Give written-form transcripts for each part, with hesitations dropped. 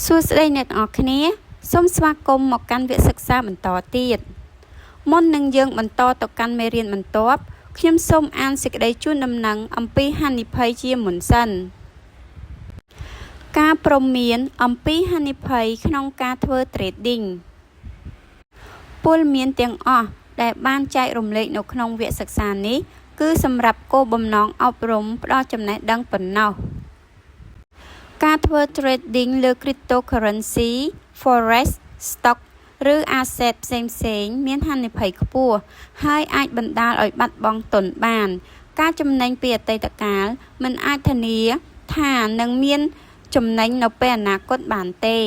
សួស្តីអ្នកទាំងអស់គ្នាសូមស្វាគមន៍មកកាន់វគ្គសិក្សាបន្តទៀតមុននឹងយើងបន្តទៅកាន់មេរៀនបន្ទាប់ខ្ញុំសូមអានសេចក្តីជូនដំណឹងអំពីហានិភ័យជាមុនសិនការព្រមានអំពីហានិភ័យក្នុងការធ្វើ trading ព័ត៌មានទាំងអស់ដែលបានចែករំលែកនៅក្នុងវគ្គសិក្សានេះគឺសម្រាប់គោលបំណងអប់រំផ្ដល់ចំណេះដឹងប៉ុណ្ណោះការធ្វើ trading លើ Cryptocurrency, Forex, Stock ឬ Asset ផ្សេងៗមានហានិភ័យខ្ពស់ ហើយអាចបណ្ដាលឲ្យបាត់បង់ទុនបាន ការចំណេញពីអតីតកាលមិនអាចធានាថានឹងមានចំណេញនៅពេលអនាគតបានទេ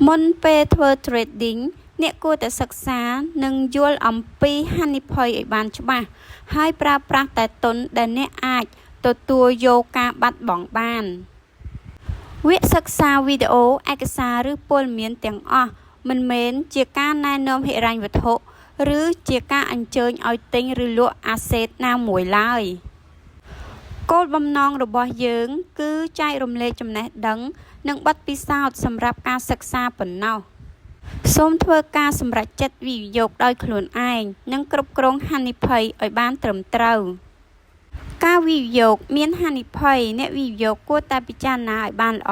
មុនពេលធ្វើ trading អ្នកគួរតែសិក្សានិងយល់អំពីហានិភ័យឲ្យបានច្បាស់ ហើយប្រើប្រាស់តែទុនដែលអ្នកអាចទទួលយកការបាត់បង់បាន វគ្គសិក្សាវីដេអូឯកសារឬព័ត៌មានទាំងអស់មិនមែនជាការណែនាំហិរញ្ញវត្ថុឬជាការអញ្ជើញឲ្យទិញឬលក់ asset ណាមួយឡើយគោលបំណងរបស់យើងគឺចែករំលែកចំណេះដឹងនិងបទពិសោធន៍សម្រាប់ការសិក្សាប៉ុណ្ណោះសូមធ្វើការសម្រេចចិត្តវិនិយោគដោយខ្លួនឯងនិងគ្រប់គ្រងហានិភ័យឲ្យបានត្រឹមត្រូវការវិនិយោគមានហានិភ័យអ្នកវិនិយោគគួរតែពិចារណាឲ្យបានល្អ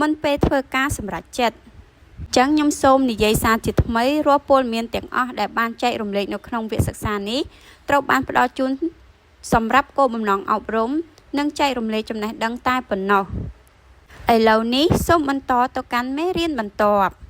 មុនពេលធ្វើការសម្រេចចិត្តចឹងខ្ញុំសូមនិយាយសារជាថ្មីរាល់ព័ត៌មានទាំងអស់ដែលបានចែករំលែកនៅក្នុងវគ្គសិក្សានេះត្រូវបានផ្ដល់ជូនសម្រាប់គោលបំណងអប់រំនិងចែករំលែកចំណេះដឹងតែប៉ុណ្ណោះឥឡូវនេះសូមបន្តទៅកាន់មេរៀនបន្ទាប់។